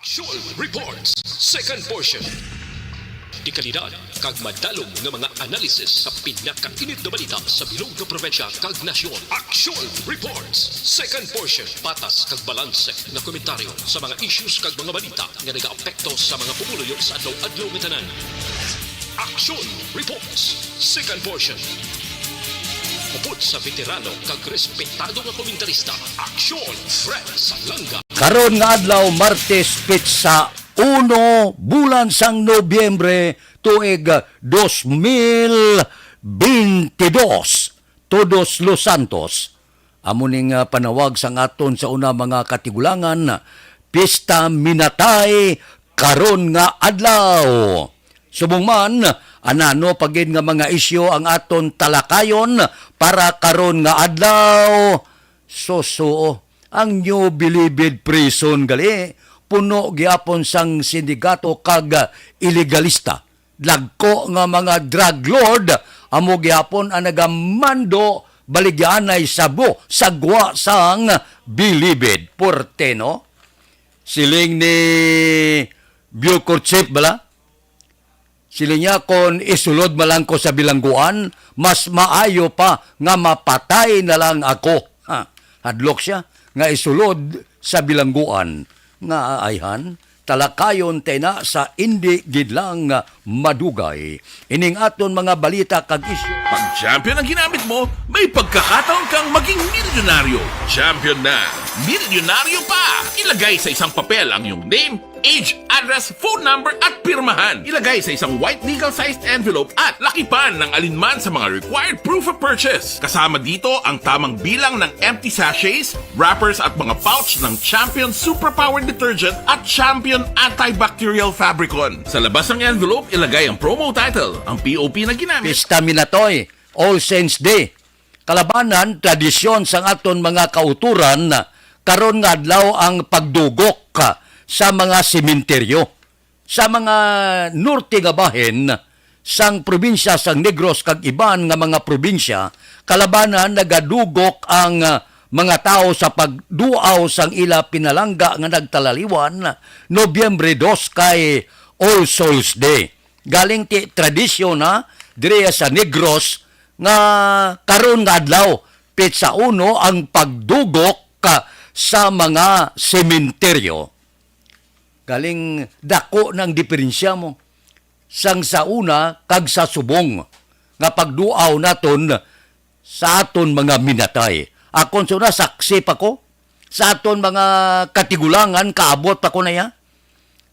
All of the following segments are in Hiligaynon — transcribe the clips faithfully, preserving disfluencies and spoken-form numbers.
Aksyon Reports, second portion. Dekalidad kag madalom nga mga analisis sa pinakainit nga balita sa bilog nga probinsya kag nasyon. Aksyon Reports, second portion. Patas kag balanse nga komentaryo sa mga issues kag mga balita nga nagaapekto sa mga pumuluyo sa adlaw-adlaw nga tanan. Aksyon Reports, second portion. Upod sa veterano kag respetado nga komentarista, Aksyon Fred Salanga. Karon nga adlaw, Martes, petsa uno, bulan sang Nobyembre, tuig dos mil bentidós, Todos los Santos. Amo ning, ah, panawag sang aton sa una, mga katigulangan, Pista Minatay karon nga adlaw. Subong man, anano pa gid nga mga isyu ang aton talakayon para karon nga adlaw? Susuo, ang New Bilibid Prison gali puno gyapon sang sindikato kag ilegalista. Dagko nga mga drug lord amo gyapon ang nagamando baligyaanay sa bu-, sa gwa sang Bilibid. Porte, no? Siling ni Bucor Chief bala, siling niya, "Kon isulod man lang ko sa bilangguan, mas maayo pa nga mapatay na lang ako." Ha, hadlok siya nga isulod sa bilangguan. Nga ayhan, talakayon ta ina sa indi gid lang madugay. Ining aton mga balita kag isyu. Pag champion ang ginamit mo, may pagkakataon kang maging milyonaryo. Champion na, milyonaryo pa! Ilagay sa isang papel ang iyong name, age, address, phone number, at pirmahan. Ilagay sa isang white legal-sized envelope at lakipan ng alinman sa mga required proof of purchase. Kasama dito ang tamang bilang ng empty sachets, wrappers, at mga pouch ng Champion Superpower Detergent at Champion Antibacterial Fabricon. Sa labas ng envelope, ilagay ang promo title, ang P O P na ginamit. Pista Minatoy, All Saints Day. Kalabanan, tradisyon sang aton mga kauturan, karon nga adlaw ang pagdugok, ah, sa mga sementeryo. Sa mga norte nga bahin sang probinsya sang Negros kag iban nga mga probinsya, kalabanan nagadugok ang, ah, mga tawo sa pagduaw sang ila pinalangga nga nagtalaliwan, Nobyembre dos kay All Souls Day. Galing ti tradisyon na diri sa Negros nga karon nga adlaw, petsa uno, ang pagdugok ka sa mga sementeryo. Galing dako na ang diferensya mo sang sa una kag sa subong nga pagduaw naton sa aton mga minatay. Akon sa una, saksi pa ko sa aton mga katigulangan, kaabot pa ko na iya,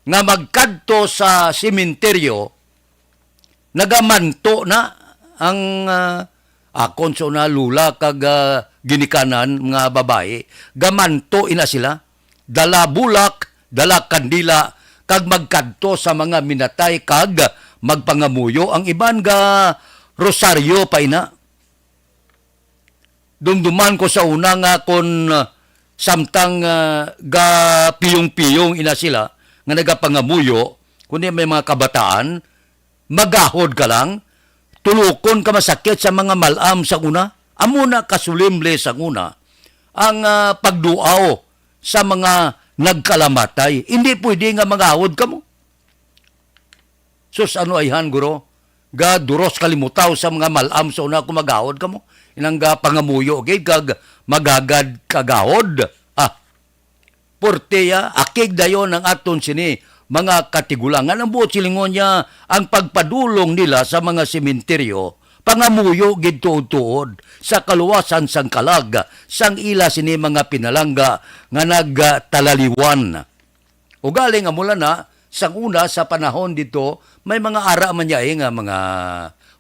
nga magkadto sa sementeryo, nagamanto na ang, ah, akon sa una, lula kag, ah, ginikanan, mga babayi, gamanto ina sila, dala bulak, dala kandila, kag magkadto sa mga minatay kag magpangamuyo. Ang iban ga rosaryo pa ina. Dumduman ko sa una nga kon, ah, samtang, ah, gapiyong-piyong ina sila nga nagapangamuyo, kundi may mga kabataan, magahod ka lang, tulokon ka masakit sa mga mal-am sa una. Amo na kasulimle sa una ang, ah, pagduaw sa mga nagkalamatay. Hindi pwede nga magahod kamo. Sus, ano ayhan, guro? Gaduros kalimutaw sa mga mal-am sa una kung magahod kamo. Inang ga pangamuyo gid kag magagad kagahod. Ah, porte ya, akig dayon ang aton sini, mga katigulangan. Ang buot silingon niya, ang pagpadulong nila sa mga sementeryo, pangamuyo gid tuod-tuod sa kaluwasan sang kalag, sang ila sini mga pinalangga nga nagtalaliwan. Ugaling amo lang na, sang una sa panahon dito, may mga ara man niya, eh, nga mga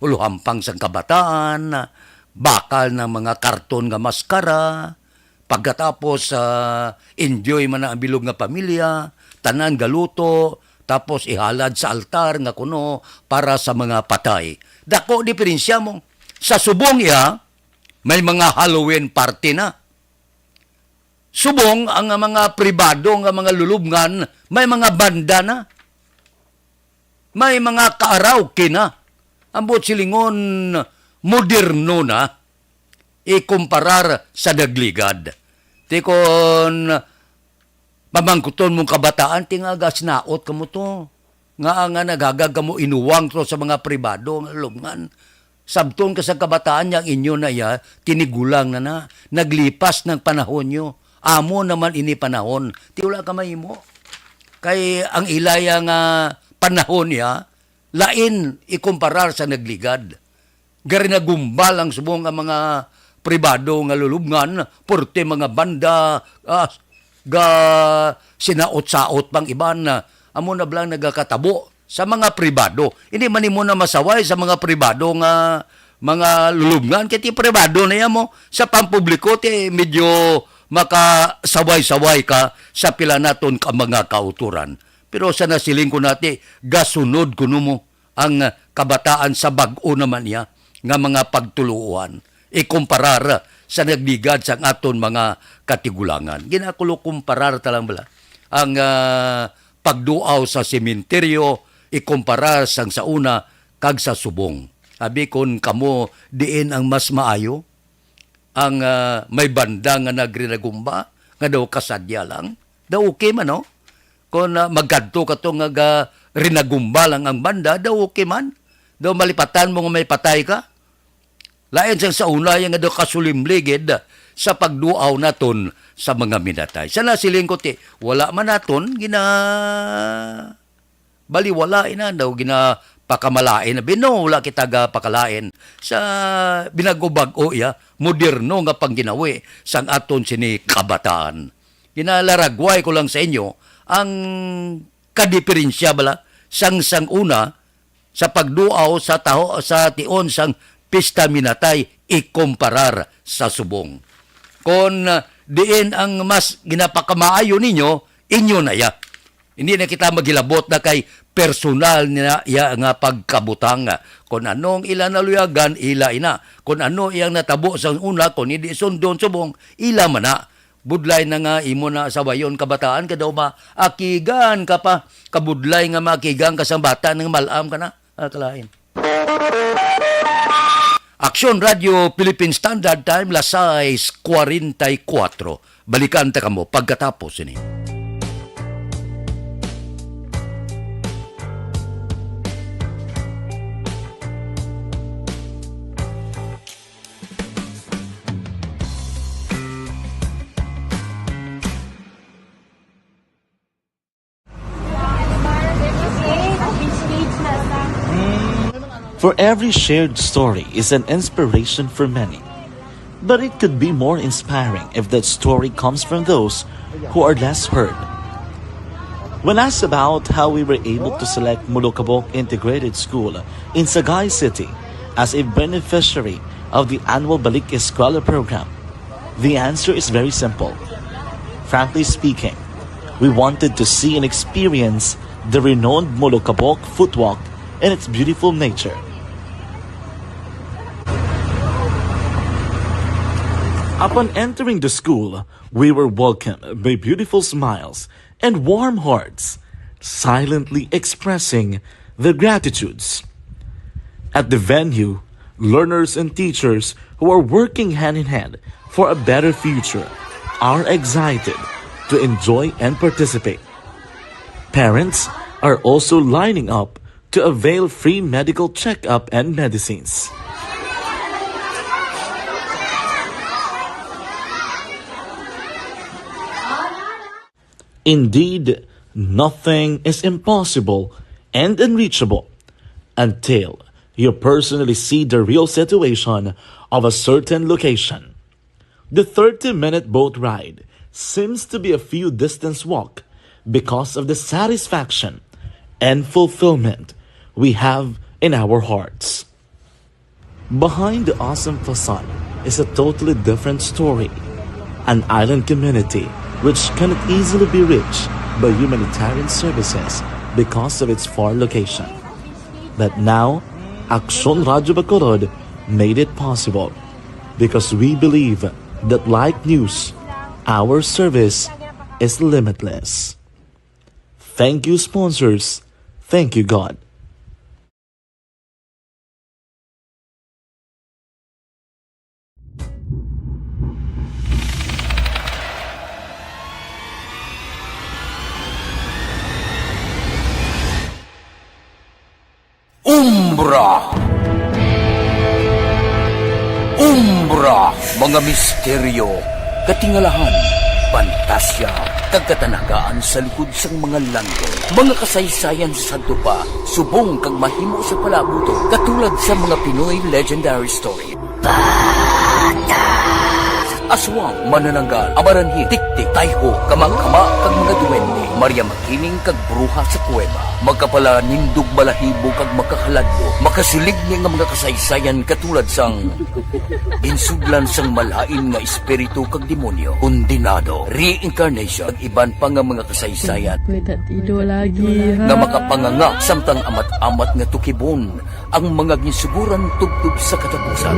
uluhampang sang kabataan, bakal ng mga karton nga maskara. Pagkatapos, ah, enjoy man na ang bilog nga pamilya, tanan galuto, tapos ihalad sa altar nga kuno para sa mga patay. Dako diferensya mo. Sa subong iya, may mga Halloween party na. Subong ang mga pribado nga mga lulubngan, may mga banda na. May mga karaoke na. Ang buot silingon, moderno na ikumparar sa nagligad. Ti kon Pamangkuton mong kabataan, ti nga gasnaot kamo to. Nga nga nagagag kamo inuwang to sa mga pribado nga lubngan. Sabton ka sa kabataan niya, ang inyo na iya, tinigulang na na. Naglipas ng panahon nyo. Amo naman ini panahon. Ti wala ka mahimo. Kay ang ilaya nga panahon niya, lain ikumparar sa nagligad. Gari nagumbal ang subong nga mga pribado nga lulubngan, porte mga banda, ah, ga sinaot-saot pang iban, ah, amo na bala nagakatabo sa mga pribado. Hindi man nimo na masaway sa mga pribado nga mga lulubngan, kay ti pribado na yan mo. Sa pampubliko, ti medyo makasaway-saway ka sa pila naton ka mga kauturan. Pero sa nasiling ko nati, gasunod kuno mo ang kabataan sa bag-o naman niya nga mga pagtuluohan, ikumparar sa nagligad sang aton mga katigulangan. Ginakulo kumparar ta lang bala ang, ah, pagduaw sa sementeryo, ikumparar sang sa una kag sa subong. Abi, kon kamo diin ang mas maayo, ang, ah, may banda nga nagrinagumba, nga daw kasadya lang, daw okay man, no? Kon, ah, magkadto ka to nga ga-, rinagumba lang ang banda, daw okay man. Daw malipatan mo nga may patay ka. Lain sang sa una, yang nga daw kasulimligid sa pagduaw naton sa mga minatay. Sa nasiling ko, ti, wala man naton gina-, baliwalain na daw, ginapakamalain na. Bino, wala kita gapakalain sa binag-o-bag-o iya, moderno nga pangginawi sang aton sini kabataan. Ginalaragway ko lang sa inyo ang kadiperensya bala sang, sang una sa pagduaw sa taho, sa tion sang pista minatay ikumparar sa subong. Kon, ah, diin ang mas ginapakamaayo ninyo, inyo na ya. Hindi na kita maghilabot na kay personal niya iya nga pagkabutang. Kon ano ang ila naluyagan, ila ina. Kon ano iyang natabo sa una, kon hindi sundon subong, ila man na. Budlay na nga imo na sawayon, kabataan, kay daw maakigan ka pa. Kabudlay nga maakigan ka sang bata nga mal-am ka na. Ah, kalain. Aksyon Radio Philippine Standard Time, las sais cuarenta y cuatro. Balikan ta kamo pagkatapos sini. For every shared story is an inspiration for many. But it could be more inspiring if that story comes from those who are less heard. When asked about how we were able to select Molokabok Integrated School in Sagay City as a beneficiary of the annual Balik Eskwela program, the answer is very simple. Frankly speaking, we wanted to see and experience the renowned Molokabok Footwalk and its beautiful nature. Upon entering the school, we were welcomed by beautiful smiles and warm hearts, silently expressing their gratitudes. At the venue, learners and teachers who are working hand in hand for a better future are excited to enjoy and participate. Parents are also lining up to avail free medical checkup and medicines. Indeed, nothing is impossible and unreachable until you personally see the real situation of a certain location. The thirty-minute boat ride seems to be a few distance walk because of the satisfaction and fulfillment we have in our hearts. Behind the awesome facade is a totally different story. An island community which cannot easily be reached by humanitarian services because of its far location. But now, Aksyon Radyo Bacolod made it possible because we believe that, like news, our service is limitless. Thank you, sponsors. Thank you, God. Umbra. Umbra, mga misteryo, katingalahan, pantasya, kag katanagaan sa likod sang mga langit. Mga kasaysayan sa sadto pa, subong kag mahimo sa palabuto, katulad sa mga Pinoy legendary story. Aswang, manananggal, amaranhi, tiktik, tayho, kamang-kama, kag mga duwende, Maria Makiling kag bruha sa kuweba, makapalanindog balahibo kag makakaladlok, makasilig ni nga mga kasaysayan katulad sang ginsudlan sang malain nga espiritu kag demonyo, kondenado, reincarnation, kag iban pa nga mga kasaysayan May tatido lagi, ha? nga makapanganga samtang amat-amat nga tukibon ang mga ginsuguran tubtob sa katapusan.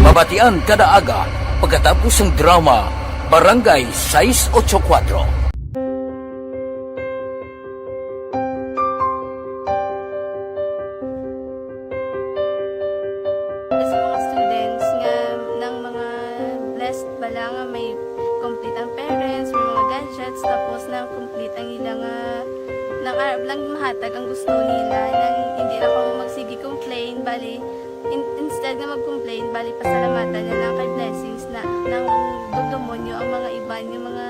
Mabatian kada aga pagkatapos sang drama Barangay sais ocho kuwatro. Sa mga students nga, nang mga blessed bala nga may complete ang parents, may mga gadgets, tapos na complete ang ila nga, nang arab lang mahatag ang gusto nila, nang hindi na kamo magsige complain, bali, in-, instead nga mag-complain, bali, pasalamatan na lang kay blessings na, nang dugdumon nyo ang mga iban, yung mga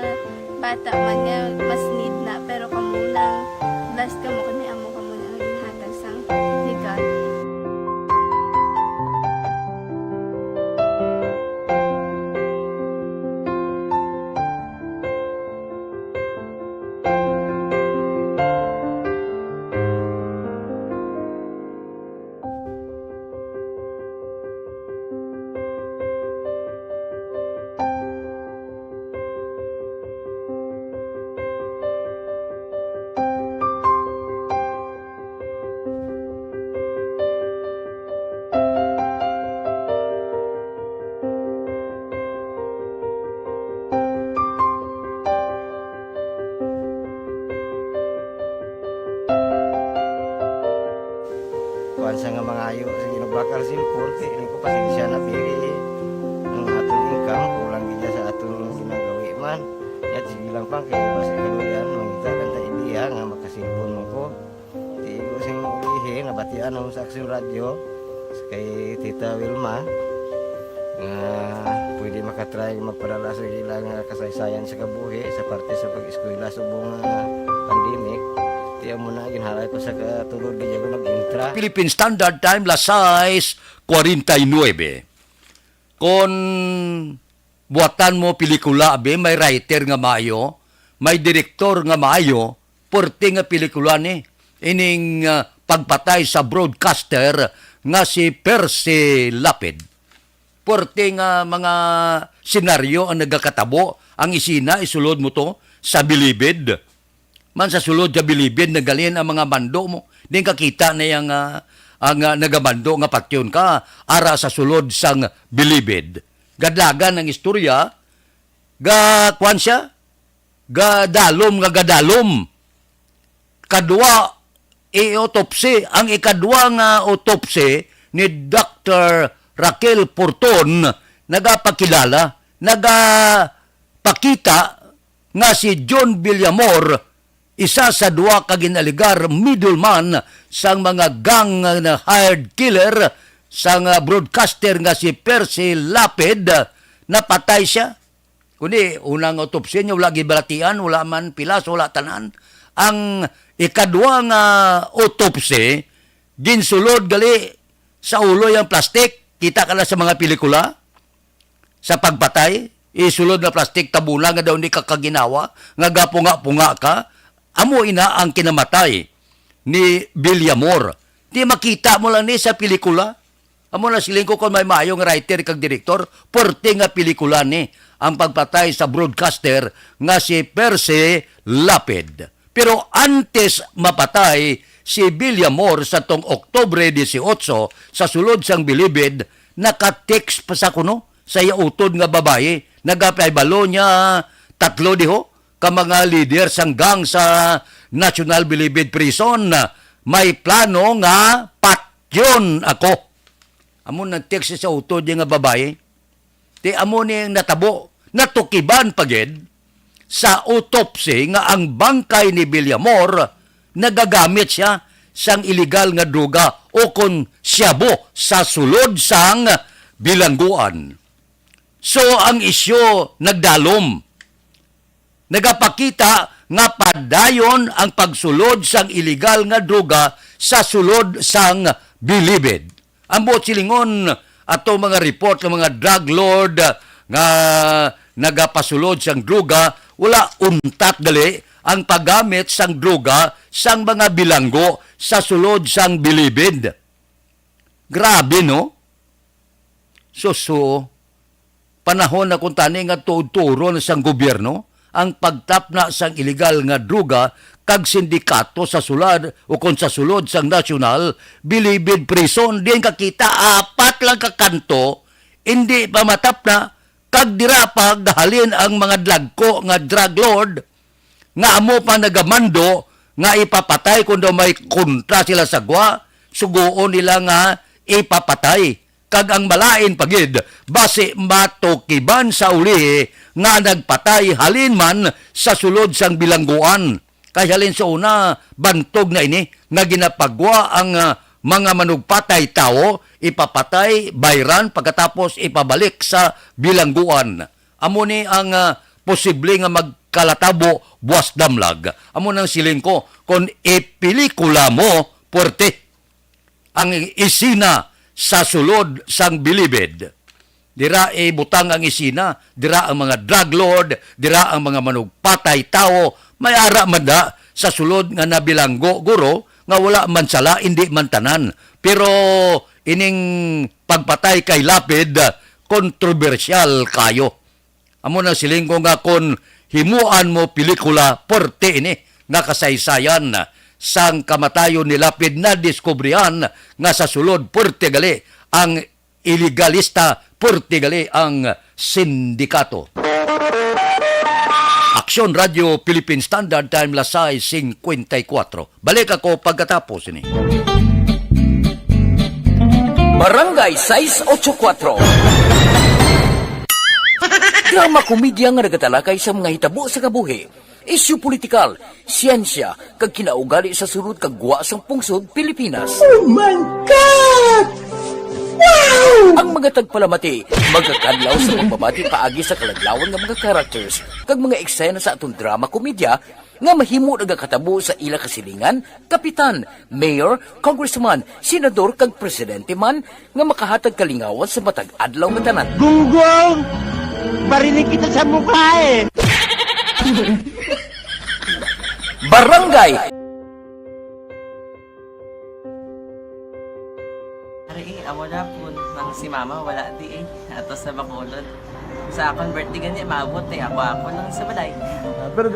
bata man nga mas need na, pero kamo lang, blessed kamo kay may amo kamo nga ginhatag sang ni God. Kuwan sa nga mangayo sa ginubakal cellphone, kay ini ko pasensya na, pili ang aton income, kulang gid sa aton ginagawi man. Yat, sige lang pang, kay basi kaluyan, mangita lang ta idea nga makasilpon mo ko. Tigo sing ihi, nabatian mo sa Aksyon Radyo, kay Tita Wilma, nga pwede makatry magpadala sa ilang, ah, kasaysayan sa kabuhi sa parte sa pag-eskwela subong nga pandemic. Tiyan mo na, ginhalay ko sa katulod, di ako nag-intra. Philippine Standard Time, las sais cuarenta y nueve. Kon buhatan mo pelikula, abi, may writer nga maayo, may direktor nga maayo, puwerte nga pelikula ni. Ining, ah, pagpatay sa broadcaster nga si Percy Lapid. Puwerte nga mga senaryo ang nagakatabo, ang esena, isulod mo to sa bilibid. Man sa sulod sa bilibid, naghalin ang mga mando mo. Din kakita na yang, ah, ang, ah, nagamando nga patyon ka, ara sa sulod sang bilibid. Gadlagan ang istorya, ga, kuwan siya, gadalom nga gadalom. Kadwa, i-autopsy. Ang ikadwa nga autopsy ni Doctor Raquel Porton nagapakilala, nagapakita nga si John Villamor, isa sa duha ka ginalegar middleman sang mga gang nga hired killer sang broadcaster nga si Percy Lapid, napatay siya. Kundi, unang autopsya niya, wala gibalatian, wala man pilas, wala tanan. Ang ikadwa nga autopsy, ginsulod gali sa ulo yang plastic. Kita ka na sa mga pelikula, sa pagpatay, isulod na plastic, tabuna nga daw ni ka kaginawa, nga gapunga-punga ka. Amo ina ang kinamatay ni Villamor. Di makita mo lang ni sa pelikula. Amo na siling ko, kon may maayo nga writer kag direktor, puwerte nga pelikula ni ang pagpatay sa broadcaster nga si Percy Lapid. Pero antes mapatay si Villamor sa tong Oktubre dieciocho, sa sulod sang bilibid, naka-text pa sa kuno sa iya utod nga babayi, nagapahibalo niya tatlo diho ka mga leader sang gang sa National Bilibid Prison, may plano nga patyon ako. Amo nang text sa utod niya nga babayi. Ti amo ni ang natabo, natukiban pa gid sa autopsy nga ang bangkay ni Villamor nagagamit siya sang iligal nga droga o kon shabu sa sulod sang bilangguan. So, ang isyu nagdalom. Nagapakita nga padayon ang pagsulod sang iligal nga droga sa sulod sang bilibid. Ang buot silingon, ato mga report nga mga drug lord, ah, nga nagapasulod sang droga, wala untat gali ang paggamit sang droga sang mga bilanggo sa sulod sang bilibid. Grabe, no? Suso, panahon na kuntani nga tuod-turon sang gobyerno ang pagtapna sang iligal nga droga kag sindikato sa sulod o kon sa sulod sang nasyonal bilibid prison. Diin ka kita, apat lang ka kanto, indi pa matapna, kag dira pa gahalin ang mga dagko nga drug lord nga amo pa nagamando nga ipapatay kon daw may kontra sila sa gwa, sugoon nila nga ipapatay. Kag ang malain pa gid, basi matukiban sa ulihi nga nagpatay halin man sa sulod sang bilangguan. Kay halin sa una, bantog na ini nga ginapagwa ang, ah, mga manugpatay tawo, ipapatay, bayran, pagkatapos ipabalik sa bilangguan. Amo ni ang, ah, posible nga magkalatabo buwas damlag. Amo nang siling ko, kon ipelikula mo, puwerte ang isina sa sulod sang bilibid. Dira ibutang ang isina, dira ang mga drug lord, dira ang mga manugpatay tawo, may ara man da sa sulod nga nabilanggo, guro, nga wala man sala, indi man tanan. Pero ining pagpatay kay Lapid, kontrobersyal kayo. Amo na siling ko nga kon himuan mo pelikula, porte ini nga kasaysayan sang kamatayon ni Lapid, nadiskubrihan nga sa sulod porte gali ang iligalista, porte gali ang sindikato. Aksyon Radio Philippine Standard Time, las sais singkwenta y kuwatro. Balik ako pagkatapos ini. Barangay sais otso kuwatro. Drama komedya nga nagatalakay sa mga hitabo sa kabuhi, isyu politikal, siyensya, kag kinaugali sa sulod kag gwa sang pungsod Pilipinas. Oh my God! Wow! Ang mga tagpalamati magakadlaw sa pagbabati paagi sa kaladlawan nga mga characters kag mga eksena sa aton drama komedya nga mahimo nagakatabo sa ila kasilingan, kapitan, mayor, congressman, senador, kag presidente man nga makahatag kalingawan sa matag adlaw nga tanan. Gunggong! Barinig kita sa mukha eh! Barangay! Ari, eh, amo na po, nang si mama wala di eh. Ato sa Bacolod. Sa akon birthday gani, maabot eh. Ako, ako lang sa balay. Ah, pero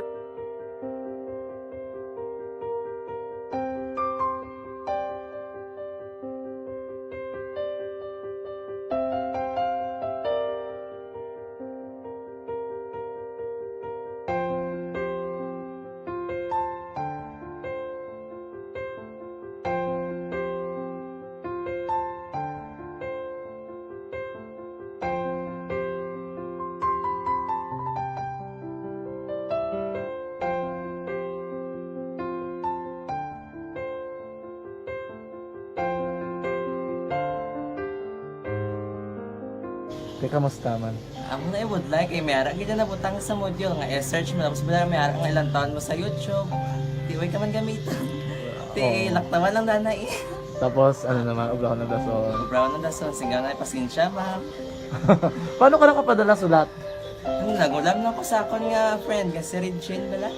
Te, kamusta man? Amo na, I would like, eh, may ara gid na nabutang sa module nga i-search mo, tapos wala, may ara nga ilang taon mo sa YouTube. Di, way ka man gamiton. Ti, oo, laktawan lang dana eh. Tapos, ano naman, obrahon ng dason. Obrahon ng dason, singga nga, pasensya, ma'am. Paano ka nakapadala sulat? Ano, nagulam na ko sa akon nga friend, nga si Regine bala.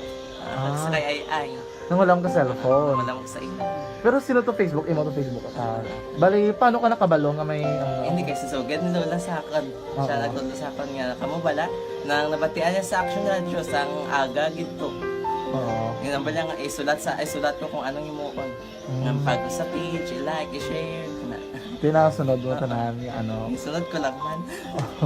Ah, ah, sa kay Ay Ay. Nangulam ka cellphone. Wala mo sa imo. Pero sino to Facebook? Imo to Facebook account. Bali, paano ka nakabalo nga may, ano? Hindi, kay si Sugad ni Lola sa akon. Siya, oo, nagtudlo sa akon nga, kamo bala, nang nabatian niya sa Action Radio, sang aga gid to. Oo. Yun ang bala nga, isulat sa, isulat ko kung anong himuon. Mm. Nang pag sa page, i-like, i-share, na. Tinasunod mo, ah, tanan, ano? Isunod ko lang man.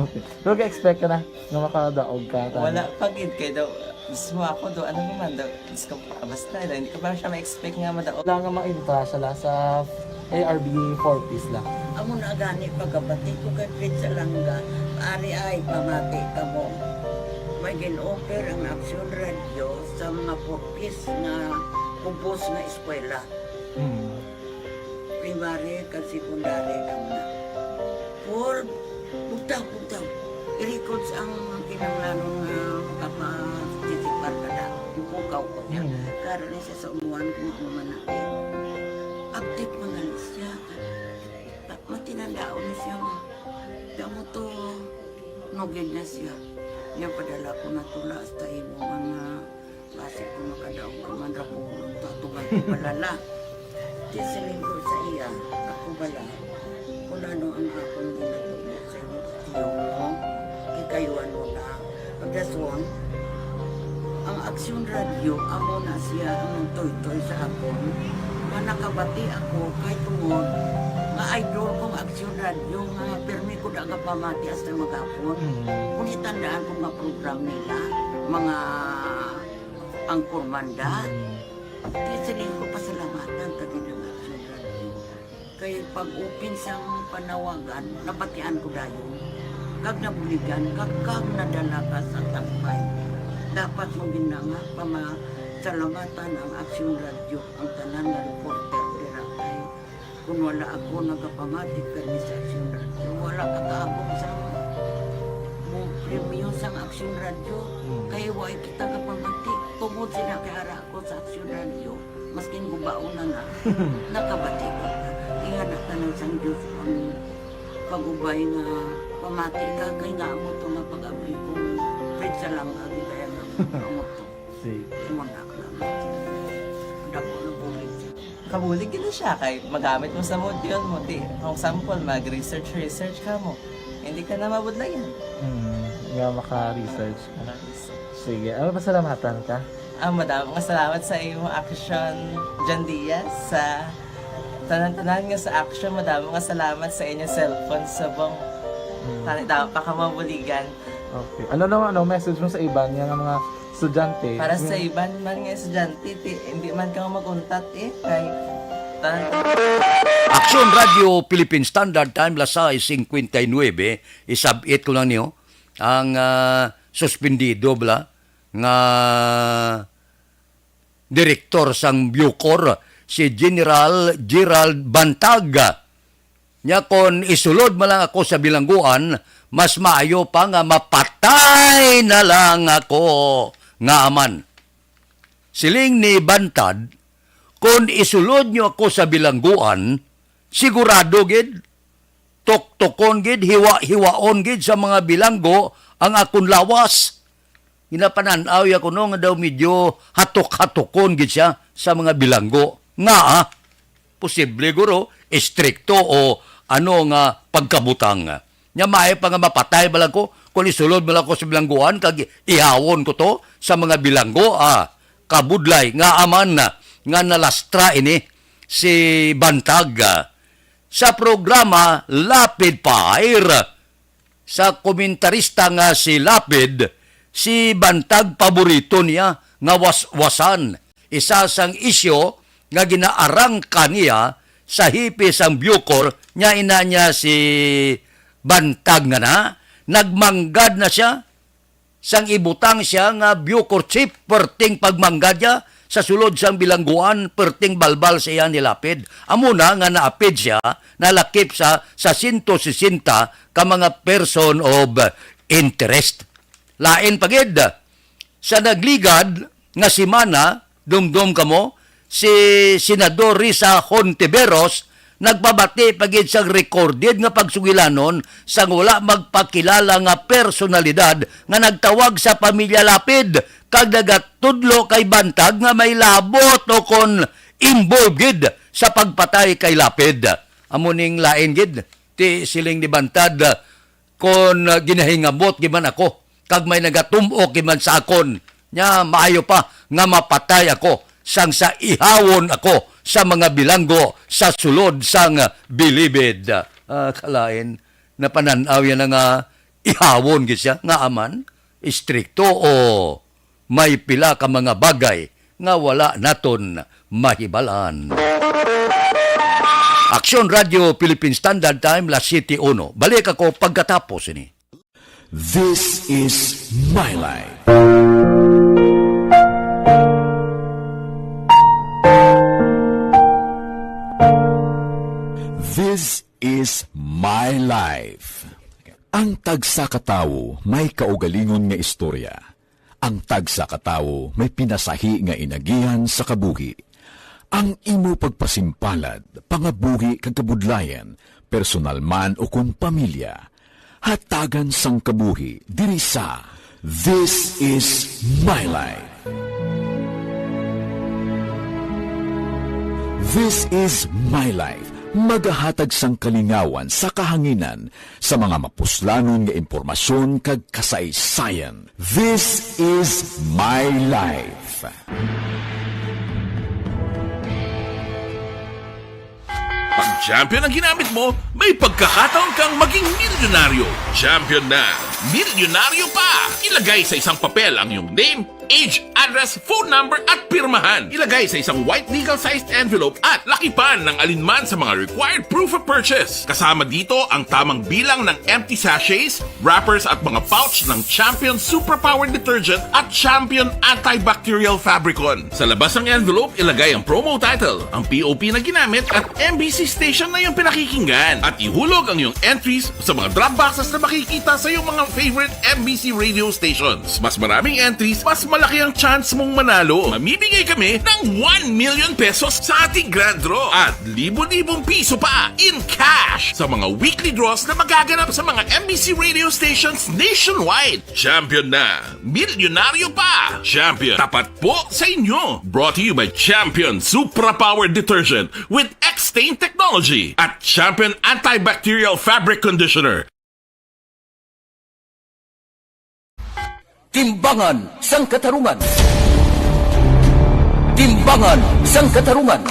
Okay. Pero ka-expect ka na nga makadaog ka, tanan? Wala pa gid, kay daw, mismo ako daw, ano naman daw, Diyos ko, basta, hindi ko pa siya ma-expect nga madaog. Wala nga ma-entra siya la sa A R B four Ps la. Amo na gani pagkabati ko kay Fritz Alanga, ari ay pamati kamo. May gin-offer ang Action Radio sa mga four Ps nga Ubos nga eskwela. Mm. Primary kag secondary lang na. Paul, bugtaw, bugtaw. I-records ang kinahanglanon nga makapa-, sisipar ka na. Bukaw ko niya. Mm. Karon ni siya sa umuan kung ano man na. Update mo na lang siya. Matinandaon na siya, ma. Damo to, nugid na siya. Niya padala ko na tula hasta imo man nga basi ko makadaog ka man ra ko, tatugan ko balala. Di siling ko sa iya, ako bala, kung ano ang akong ginatubo sa imo, tiyo mo, kikayuan mo na, pagdason, ang Aksyon Radio, amo na siya ang nagtuytoy sa akon. Nga nakabati ako kay tungod nga idol ko ang Aksyon Radio nga pirmi ko da gapamati hasta maghapon. Mm. Kung itandaan ko nga program nila, mga angkor manda, Mm. di sila ko pasalamatan ka din ang Aksyon Radio. Kay pag-open sang panawagan, nabatian ko dayon. Kag nabuligan, kag, kag nadala ka sa tampay. Dapat mo gid na nga pamasalamatan ang Aksyon Radio, ang tanan nga reporter dira kay kung wala ako nagapamati kani sa Aksyon Radio, wala ka kaabot sa mo premyo sang Aksyon Radio. Hmm. Kay wa kita kapamati tungod sila kay ara ako sa Aksyon Radio, maskin gubaon na na, nakabati ko. Ingana tanan sang Dios ang pag-ubay nga pamati ka, kay nga amo to nga pag-abli ko, Fred, sa lang agi kaya nga amo to. Sige. Imo na lang. Dako na bulig. Kabulig gid siya kay magamit mo sa module mo. Ti, ang sample, mag-research, research ka mo. Hindi ka na mabudlayan. Hmm, nga maka-research ka. Maka-research. Sige, ano, pasalamatan ka? Ah, madamo nga salamat sa imo, Action John Diaz, sa tanan-tanan nga sa Action. Madamo nga salamat sa inyo cellphone subong. Hmm. Tani daw pa ka mabuligan. Okay. Ano naman, ano message mo sa iban nga mga estudyante? Para sa Hmm. iban man nga estudyante, ti, hindi man ka maguntat eh. Kay, tan- Aksyon Radio Philippine Standard Time, las sais cincuenta y nueve, isab-it ko lang niyo, ang, ah, suspendido bala nga direktor sang Bucor, si General Gerald Bantag. Nya kon isulod man lang ako sa bilangguan, mas maayo pa nga mapatay na lang ako nga aman. Siling ni Bantag, "Kon isulod nyo ako sa bilangguan, sigurado gid, tuktukon gid, hiwa-hiwaon gid sa mga bilanggo ang akon lawas." Ginapanan-aw ya kuno nga daw medyo hatok-hatokon gid siya sa mga bilanggo. Nga, ah, posible guro, estrikto o ano nga pagkabutang. Nya maayo pa nga mapatay ba lang ko kung isulod mo lang ko sa bilangguan kag ihawon ko to sa mga bilanggo, ah, kabudlay nga aman na nga nalastra ini si Bantag, ah, sa programa Lapid Fire. Sa komentarista nga si Lapid, si Bantag paborito niya nga waswasan. Isa sang isyu nga ginaarangka niya sa hipi sang Bucor, nya ina niya si Bantag nga na, nagmanggad na siya, sang ibutang siya nga Bucor chief, perting pagmanggad niya sa sulod sang bilangguan, perting balbal sa iya ni Lapid. Amo na nga naapid siya, nalakip sa, sa sento sesenta ka mga person of interest. Lain pa gid, sa nagligad nga semana, dumdom kamo, si Senador Risa Hontiveros nagpabati pa gid sang recorded nga pagsugilanon sang wala magpakilala nga personalidad nga nagtawag sa pamilya Lapid kag nagatudlo kay Bantag nga may labot o kon involved gid sa pagpatay kay Lapid. Amo ning lain gid, ti siling ni Bantag, kon, ah, ginahingabot gid man ako, kag may nagatum-ok gid man sa akon, nya maayo pa nga mapatay ako sang sa ihawon ako sa mga bilanggo sa sulod sang bilibid. Ah, kalain, napanan-aw ya na nga ihawon gid siya, nga aman, istrikto o may pila ka mga bagay nga wala naton mahibal-an. Aksyon Radio Philippine Standard Time, las siyete uno. Balik ako pagkatapos ini. This is My Life. Life. Ang tagsa ka tawo may kaugalingon nga istorya. Ang tagsa ka tawo may pinasahi nga inagihan sa kabuhi. Ang imo pagpasimpalad, pangabuhi kag kabudlayan, personal man o kon pamilya, hatagan sang kabuhi diri sa This is My Life. This is My Life, magahatag sang kalingawan sa kahanginan sa mga mapuslanon nga impormasyon kag kasaysayan. This is My Life. Pag champion ang ginamit mo, may pagkakataon kang maging milyonaryo. Champion na, milyonaryo pa! Ilagay sa isang papel ang iyong name, age, address, phone number, at pirmahan. Ilagay sa isang white legal-sized envelope at lakipan ng alinman sa mga required proof of purchase. Kasama dito ang tamang bilang ng empty sachets, wrappers, at mga pouch ng Champion Superpower Detergent at Champion Antibacterial Fabricon. Sa labas ng envelope, ilagay ang promo title, ang P O P na ginamit, at M B C station na iyong pinakikinggan. At ihulog ang iyong entries sa mga drop boxes na makikita sa iyong mga favorite M B C radio stations. Mas maraming entries, mas malaki ang chance mong manalo. Mamimigay kami ng one million pesos sa ating grand draw at libo-libong piso pa in cash sa mga weekly draws na magaganap sa mga M B C radio stations nationwide. Champion na! Milyonaryo pa! Champion, tapat po sa inyo! Brought to you by Champion Supra Power Detergent with X-Stain Technology at Champion Antibacterial Fabric Conditioner. Timbangan sang Katarungan. Timbangan sang Katarungan.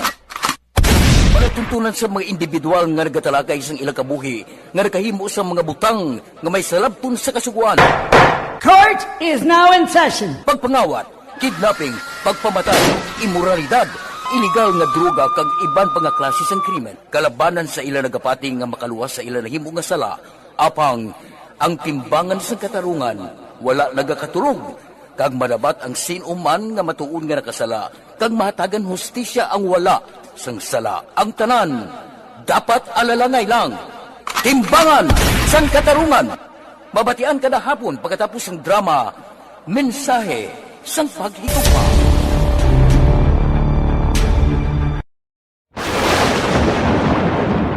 Palatuntunan sa mga individual nga nagatalakay sang ilang kabuhi nga nakahimo sa mga butang nga may salabton sa Kasugoan. Court is now in session. Pagpangawat, kidnapping, pagpamatay, imoralidad, iligal nga droga, kag iban pa nga klase sang krimen kalabanan sa ila nagapati nga makaluwas sa ila nahimo nga sala. Apang ang timbangan sang katarungan wala nagakatulog, kag madabat ang sin-o man nga matuod nga nakasala, kag mahatagan hustisya ang wala sang sala. Ang tanan dapat alalangay lang. Timbangan sang Katarungan, mabatian kada hapon pagkatapos sang drama, Mensahe sang Paghigugma.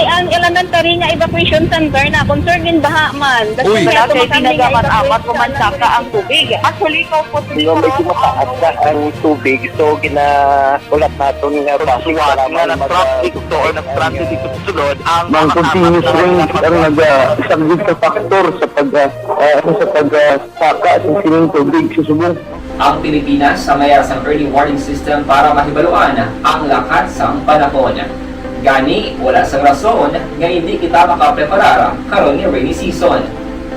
Ang elementary nga evacuation center na concerned in baha man. Uy. Wala kay tinaga man amat ko man saka ang tubig. Actually, ko po. Di ba, medyo mataas na ang tubig, so ginahulat naton nga traffic para nga mag-, nag-traffic to or nag-traffic dito sa sulod, ang Mang continuous rain ang naga-, isa gid ka factor sa pag, ah, ah, sa pag, ah, saka sa sining tubig sa subong. Ang Pilipinas sa mayar sang early warning system para mahibaluan ang lakat sang panahon. Gani, wala sang rason nga hindi kita makapreparar karon nga rainy season.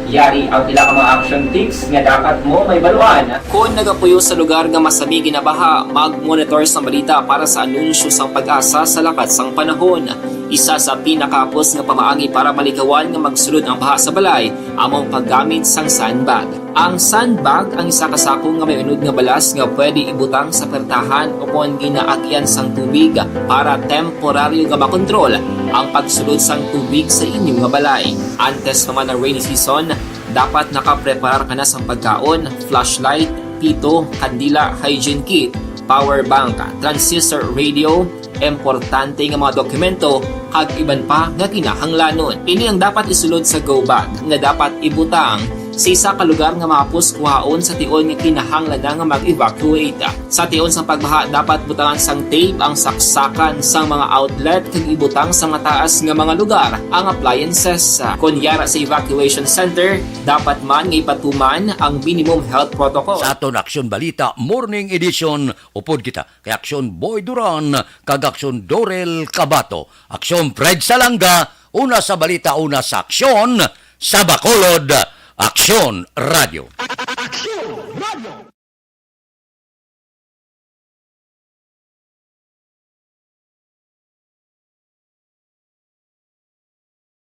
Yari ang pila ka mga action tips nga dapat mo mahibaluan. Kon nagapuyo sa lugar nga masami ginabaha, mag-monitor sang balita para sa anunsyo sang PAGASA sa lakat sang panahon. Isa sa pinakahapos nga pamaagi para malikawan nga magsulod ang baha sa balay amo ang paggamit sang sandbag. Ang sandbag ang isa ka sako nga may unod nga balas nga pwede ibutang sa pertahan o kon ginaagyan sang tubig para temporaryo nga makontrol ang pagsulod sang tubig sa inyo nga balay. Antes pa man ang rainy season, dapat nakapreparar ka na sang pagkaon, flashlight, pito, kandila, hygiene kit, power bank, transistor radio, importante nga mga dokumento, kag iban pa nga kinahanglanon. Ini ang dapat isulod sa go bag nga dapat ibutang sa isa ka lugar nga mahapos kuhaon sa tion nga kinahanglan na nga mag-evacuate. Sa tion sang pagbaha, dapat butangan sang tape ang saksakan sang mga outlet kag ibutang sa mataas nga mga lugar ang appliances. Kon yara sa evacuation center, dapat man nga ipatuman ang minimum health protocol. Sa aton Aksyon Balita Morning Edition, upod kita kay Aksyon Boy Duran kag Aksyon Dorel Cabato. Aksyon Fred Salanga, una sa balita, una sa aksyon, sa Bacolod, Aksyon Radio.